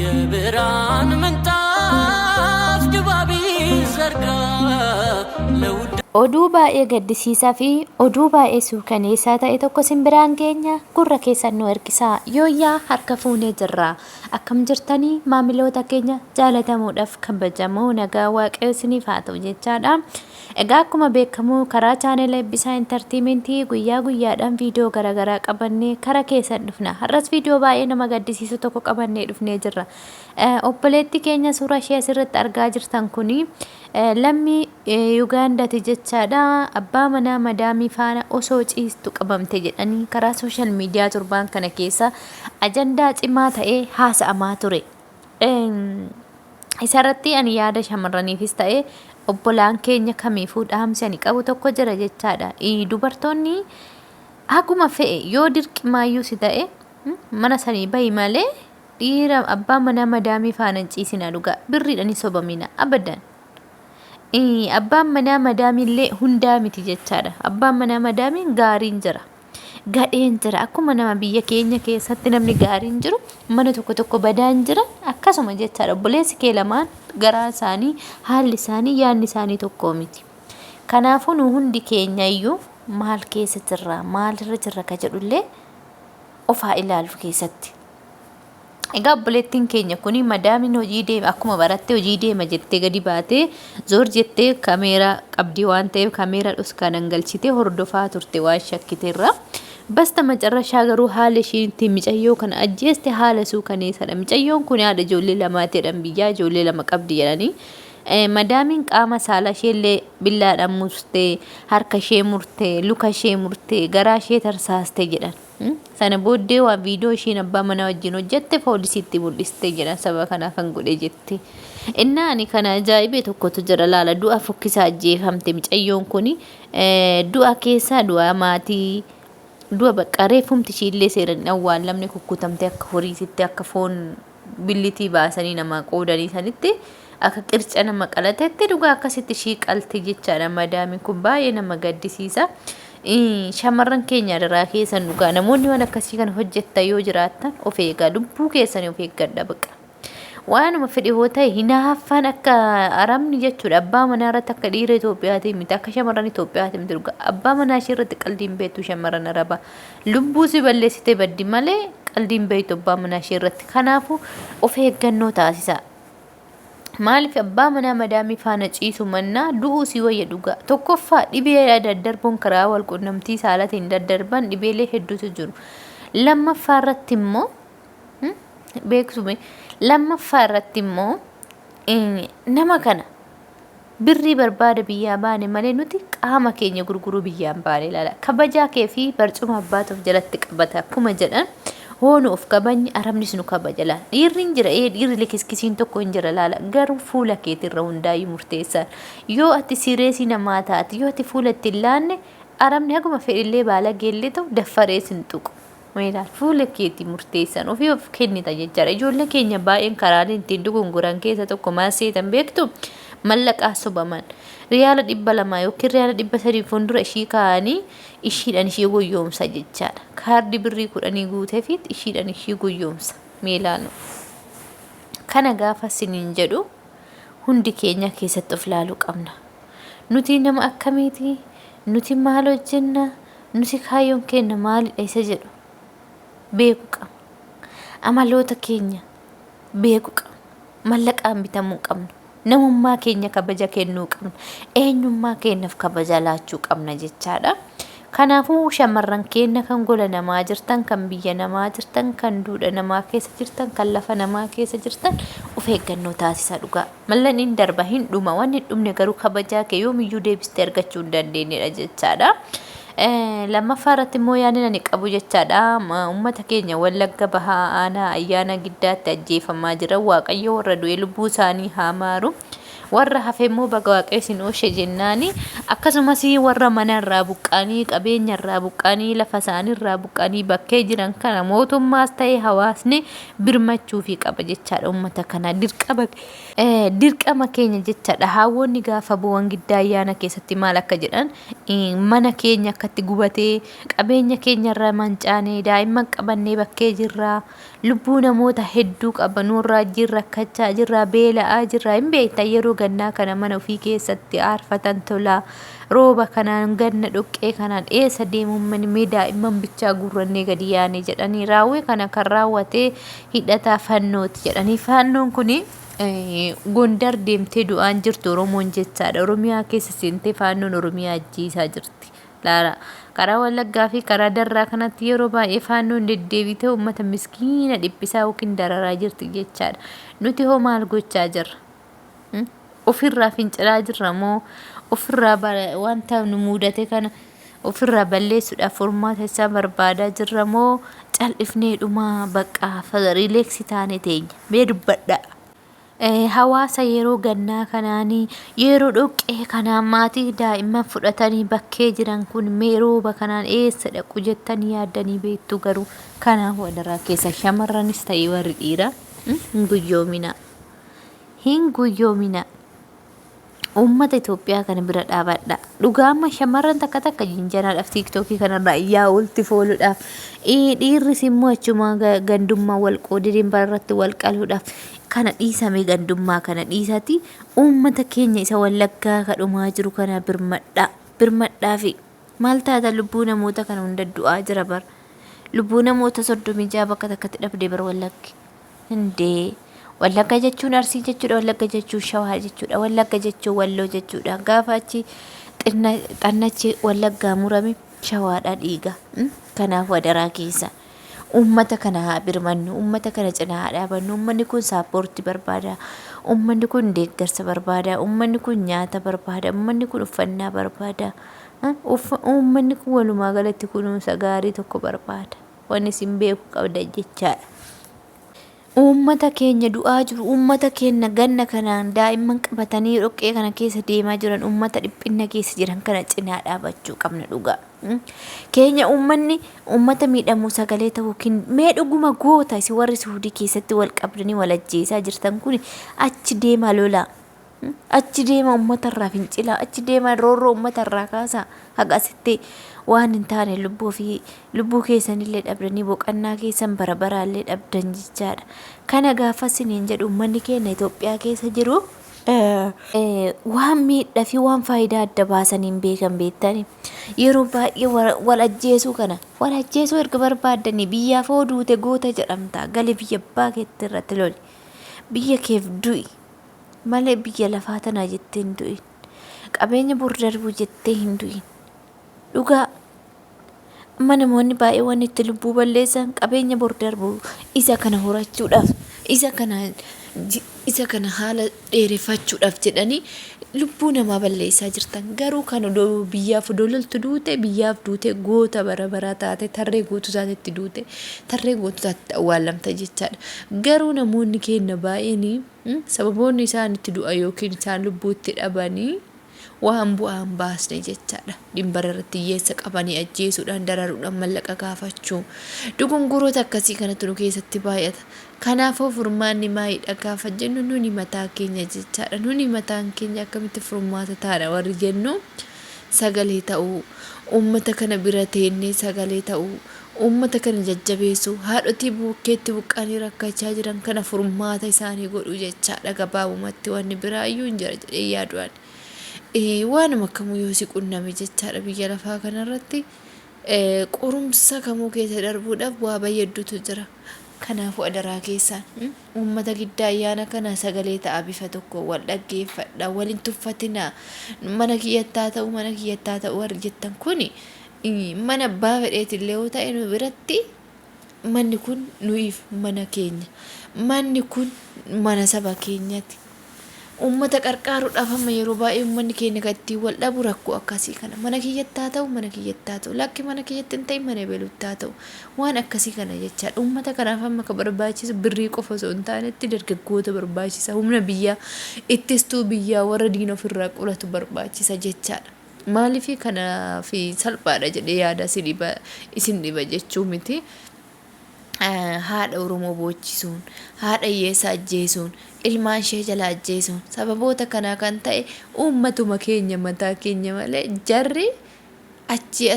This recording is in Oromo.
የብርሃን ምንጣፍ ድባብ ይዘርጋ ለውድ Oduu baay'ee gaddisiisaa fi oduu baay'ee suukaneessaa ta'e tokko isin biraan geenya gurra keessan nu ergisaa yooyyaa harka fuunee jirra. Akkam jirtanii maamiloota keenya jaalatamuudhaaf kabajamoo nagaa waaqayyo isiniif haa ta'u jechaadha. Egaa akkuma beekamu karaa chaanela Eebbisaa Intartiimentii guyyaa guyyaadhaan viidiyoo garaagaraa qabannee kara keessan dhufna. Har'as viidiyoo baay'ee nama gaddisiisu tokko qabannee dhufnee jirra. Obboleetti keenya suuraa ishee asirratti argaa jirtan kuni lammii Yugaandaati jechaadha. Abbaa manaa madaamii faana osoo ciistu qabamte jedhanii karaa sooshaal miidiyaa torbaan kana keessa ajandaa cimaa ta'ee haasa'amaa ture. Isarratti ani yaada shamarraniifis ta'e obbolaan keenya kamiifuu dhaamsi ani qabu tokko jira jechaadha. Dubartoonni haguma fe'e yoo dirqimaayyuu si ta'e mana sanii bahi malee dhiira abbaa manaa madaamii faana hin ciisinaa dhugaa birriidhaan hin sobamina abadan. Abbaan manaa madaamiillee hundaa miti jechaadha. Abbaan manaa madaamiin gaariin jira. Gadheen jira. Akkuma nama biyya keenya keessatti namni gaariin jiru mana tokko tokko badaan jira akkasuma jechaadha. Obboleessi kee lamaan garaa isaanii haalli isaanii yaadni isaanii tokko miti. Kanaafuu nu hundi keenya iyyuu maal keessa jirra maalirra jirra ka jedhullee of haa ilaallu keessatti. Egaa obboleettiin keenya kuni madaamiin hojii deema akkuma baratte hojii deema jettee gadi baatee zoor jettee kameeraa qabdi waan ta'eef kameeraa dhoskaadhaan galchitee hordofaa turte waan shakkiteerra. Basta macarrashaa garuu haala ishiin ittiin micayyoo kana ajjeeste haala suukaneessadha. Micayyoon kun haadha ijoollee lamaati jedhan biyyaa ijoollee lama qabdi jedhanii. Madaamiin qaama saala isheellee billaadhaan murtee harka ishee murtee luka ishee murtee garaa ishee tarsaaste jedhan. Sana booddee waan viidiyoo ishiin abbaa manaa wajjin hojjette poolisiitti mul'iste jedhan sababa kanaafan godhe jette. Innaa ani kana ajaa'ibee tokkotu jira laala du'a fokkisaa ajjeefamte micayyoon kuni du'a keessaa du'a maatii du'a bakka reeffumti ishiillee seeran hin awwaallamne kukkutamte akka horiititti akka foon billitii baasanii namaa qoodanii sanitti akka qirca nama qalatetti dhugaa akkasitti ishii qalti jechaadha madaamiin kun baay'ee nama gaddisiisa. Shamarran keenya adaraa keessan dhugaa namoonni waan akkasii kana hojjettan yoo jiraattan of eegaa lubbuu keessanii of eeggadha baqa. Waanuma fedhe hoo ta'e hinaaffaan akka arabni jechuudha abbaa manaa irratti akka dhiira Itoophiyaatiin miti akka shamarran Itoophiyaatiin miti dhugaa abbaa manaa ishee irratti qaldiin beektu shamarran arabaa lubbuu si balleessitee baddi malee qaldiin beektu abbaa manaa ishee irratti kanaafuu of eeggannoo taasisaa. Maaliif abbaa manaa madaamii faana ciisu mannaa du'uu si wayya dhugaa. Tokkoffaa dhibee daddarboon karaa wal qunnamtii saalaatiin daddarban dhibeelee hedduutu jiru. Lammaffaa irratti immoo beektume lammaffaa irratti immoo nama kana Birrii barbaada biyyaa baane malee nuti qaama keenya gurguruu biyyaa hin baane ilaala. Kabajaa kee fi barcuma abbaatu of jalatti qabata akkuma jedhan hoo nu of kabajne arabnis nu kabaja laala. Dhiirri hin jira ee dhiirri likiskisiin tokko hin jira laala garuu fuula keetirra hundaayyuu murteessaan. Yoo ati sireesii namaa taate yoo ati fuula itti hin laanne arabni haguma fedhillee baalageellee ta'u daffaree sin tuqu. Meelaal fuula keetii murteessan ofii of kennita jechaadha. Ijoollee keenya baay'een karaalee ittiin dogongoran keessa tokko maal seetan beektu? Mallaqaa sobaman. Riyaala 200 yookiin riyaala 300 fuuldura ishii kaa'anii ishiidhaan ishii goyyoomsa jechaadha. Kaardii birrii 10 guuteefiit ishiidhaan ishii goyyoomsa. Meelaalu. Kana gaafa siniin jedhu hundi keenya keessatti of laaluu qabna. Nuti nama akkamiiti? Nuti maal hojjenna? Nuti kaayyoon keenna maalidha isa jedhu beeku qabna. Amaloota keenya beeku qabna. Mallaqaan bitamuu hin qabnu. Namummaa keenya kabaja kennuu qabna. Eenyummaa keenyaf kabaja laachuu qabna jechaadha. Kanaafuu shamarran keenya kan gola namaa jirtan, kan biyya namaa jirtan, kan duudha namaa keessa jirtan, kan lafa namaa keessa jirtan of eeggannoo taasisaa dhugaa. Mallaqni hin darba hin dhuma wanni hin dhumne garuu kabajaa kee yoomiyyuu deebistee argachuu hin dandeenyedha jechaadha. Lammaffaa irratti immoo yaadni ani qabu jechaadha. Uummata keenya Wallagga Bahaa aanaa ayyaana giddaatti ajjeefamaa jira. Waaqayyo warra du'e lubbuu isaanii haa maaru. Warra hafe immoo baga Waaqayyo isin oolche jennaani. Akkasumas warra mana irraa buqqa'anii, qabeenya irraa buqqa'anii, lafa isaanii irraa buqqa'anii bakkee jiran kana mootummaas ta'e hawaasni birmachuufii qaba jechaadha uummata kana dirqama dirqama keenya jechaadha. Haawwonni gaafa bu'an giddaa ayyaana keessatti maal akka jedhan mana keenya akkatti gubatee qabeenya keenya irraa mancaanee daa'imman qabannee bakkee jirra. Lubbuu namoota hedduu qaba nurraa jirra rakkachaa jirra beela'aa jirra hin beektan yeroo gannaa kana mana ofii keessatti aarfatan tola rooba kanaan ganna dhoqqee kanaan eessa deemuun mee daa'imman bichaa guurrannee gadi yaane jedhanii raawwii kana kan raawwate hidhataa fannooti jedhanii fannoon kuni Gondar deemtee du'aan jirtu Oromoon jechaadha. Oromiyaa keessa seentee faannoon Oromiyaa ajjeesaa jirti. Laala. Karaa Wallaggaa fi karaa Darraa kanatti yeroo baay'ee faannoon deddeebitee uummata miskiina dhiphisaa yookiin dararaa jirti jechaadha. Nuti hoo maal gochaa jirra? Ofirraa fincilaa jirra moo ofirraa wanta nu mudate kana ofirraa balleessuudhaaf furmaata isaa barbaadaa jirra moo cal'ifnee dhumaa bakka riileeksi taane teenya? Mee dubbadhaa. Hawaasa yeroo gannaa kanaan yeroo dhoqqee kanaan maatii daa'imman fudhatanii bakkee jiran kun mee rooba kanaan eessa dhaqu jettanii yaaddanii beektu garuu kanaaf wadaraa keessa shamarranis ta'e warri dhiiraa hin guyyoominaa. Hin guyyoominaa. Uummata Itoophiyaa kana bira dhaabadha. Dhugaa amma shamarran takka takka jinjanaadhaaf tiiktookii kanarraa iyyaa oolti fooluudhaaf. Dhiirris immoo achuma gandummaa wal qoodee dimbara irratti wal qaluudhaaf. Kana dhiisame gandummaa kana dhiisati uummata keenya isa wallaggaa kadhumaa jiru kana birmadhaa. Birmadhaafi maal taata lubbuu namoota kana hunda du'aa jira bar. Lubbuu namoota 36 bakka takkatti dhabdee bar wallaggi. Indee Wallagga jechuun Arsii jechuudha. Wallagga jechuun Shawaa jechuudha. Wallagga jechuun Walloo jechuudha. Gaafa achi xannachi Wallaggaa murame Shawaadha dhiiga. Kanaaf wadaraa keessa. Uummata kana haa birmannu. Uummata kana cinaa haa dhaabannu. Uummanni kun saappoortii barbaada. Uummanni kun deeggarsa barbaada. Uummanni kun nyaata barbaada. Uummanni kun uffannaa barbaada. Uummanni kun walumaa galatti kunuunsa gaarii tokko barbaada. Wanni isin beeku qabdan jechaadha. Uummata keenya du'aa jiru, uummata keenya ganna kanaan daa'imman qabatanii dhoqqee kana keessa deemaa jiran, uummata dhiphinna keessa jiran kana cinaa dhaabachuu qabna dhugaa. Keenya uummanni uummata miidhamu sagalee ta'uu kin mee dhuguma goota isin warri Suudii keessatti wal qabdanii wal ajjeesaa jirtan kun achi deemaa lolaa. Achi deema uummata irraa fincilaa, achi deema roorroo uummata irraa kaasaa. Haga asitti waan hin taane lubbuu fi lubbuu keessanillee dhabdanii boqannaa keessan bara baraallee dhabdan jechaadha. Kana gaafa isiniin jedhu uummanni keenya Itoophiyaa keessa jiru waan miidhaa fi waan faayidaa adda baasanii hin beekan beektani. Yeroo baay'ee wal ajjeesuu kana wal ajjeesuu erga barbaaddanii biyyaaf hoo duute goota jedhamta gali biyya abbaa keetti irratti loli biyya keef du'i. Malee biyya lafaa tanaa jettee hin du'in. Qabeenya bor darbuu jettee hin du'in. Dhugaa. Amma namoonni baay'ee waan itti lubbuu balleessan qabeenya bor darbu isa kana horachuudhaaf isa kana isa kana haala dheereffachuudhaaf jedhanii lubbuu namaa balleessaa jirtan. Garuu kan odoo biyyaaf odoo loltu duute biyyaaf duute goota bara baraa taate tarree guutuu taatetti duute tarree guutuu taatetti awwaalamta jechaadha. Garuu namoonni keenya baay'een Sababoonni isaan itti du'an yookiin isaan lubbuu itti dhabanii waan bu'aa hin baasne jechaadha. Dhimbara irratti hiyyeessa qabanii ajjeesuudhaan dararuudhaan mallaqa gaafachuu. Dogongoroota akkasii kanatu nu keessatti baay'ata. Kanaafuu furmaanni maayidha gaafa jennu nuni mataa keenya jechaadha. Nuni mataan keenya akkamitti furmaata taana warri jennu sagalee ta'uu, uummata kana bira teennee sagalee ta'uu, Uummata kana jajjabeessuu, haadhotii bukkeetti buqqa'anii rakkachaa jiran kana furmaata isaanii godhuu jechaadha gabaabumatti wanni biraa iyyuu hin jira jedhee hin yaadu ani. Waanuma kamuu yoo si qunname jechaadha biyya lafaa kanarratti qorumsa kamuu keessa darbuudhaaf bu'aa bayii hedduutu jira. Kanaafuu adaraa keessaan uummata giddaa ayyaana kana sagalee ta'a bifa tokko wal dhaggeeffadha wal hin tuffatinaa mana kiyyattaa ta'u mana kiyyattaa ta'u warri jettan kuni Mana abbaa fedheetillee yoo ta'e nu biratti manni kun nuyiif mana keenya. Manni kun mana saba keenyati. Uummata qarqaaruudhaaf amma yeroo baay'ee uummanni keenya kan ittiin wal dhabu rakkoo akkasii kana. Mana kiyyatti haa ta'u, mana kiyyatti haa ta'u, lakki mana kiyyatti hin ta'in mana ebelutti haa ta'u. Waan akkasii kana jechaadha. Uummata kanaaf amma kan barbaachisu birrii qofa osoo hin taanetti dargaggoota barbaachisa. Humna biyyaa ittistuu biyyaa warra diina ofirraa qolatu barbaachisa jechaadha. Maaliif kanaaf salphaadha jedhee yaada si dhiba isin dhiba jechuu miti. Haadha Oromoo boochisuun, haadha hiyyeessa ajjeesuun, ilmaan ishee jala ajjeesuun sababoota kanaa kan ta'e uummatuma keenya mataa keenya malee jarri achii.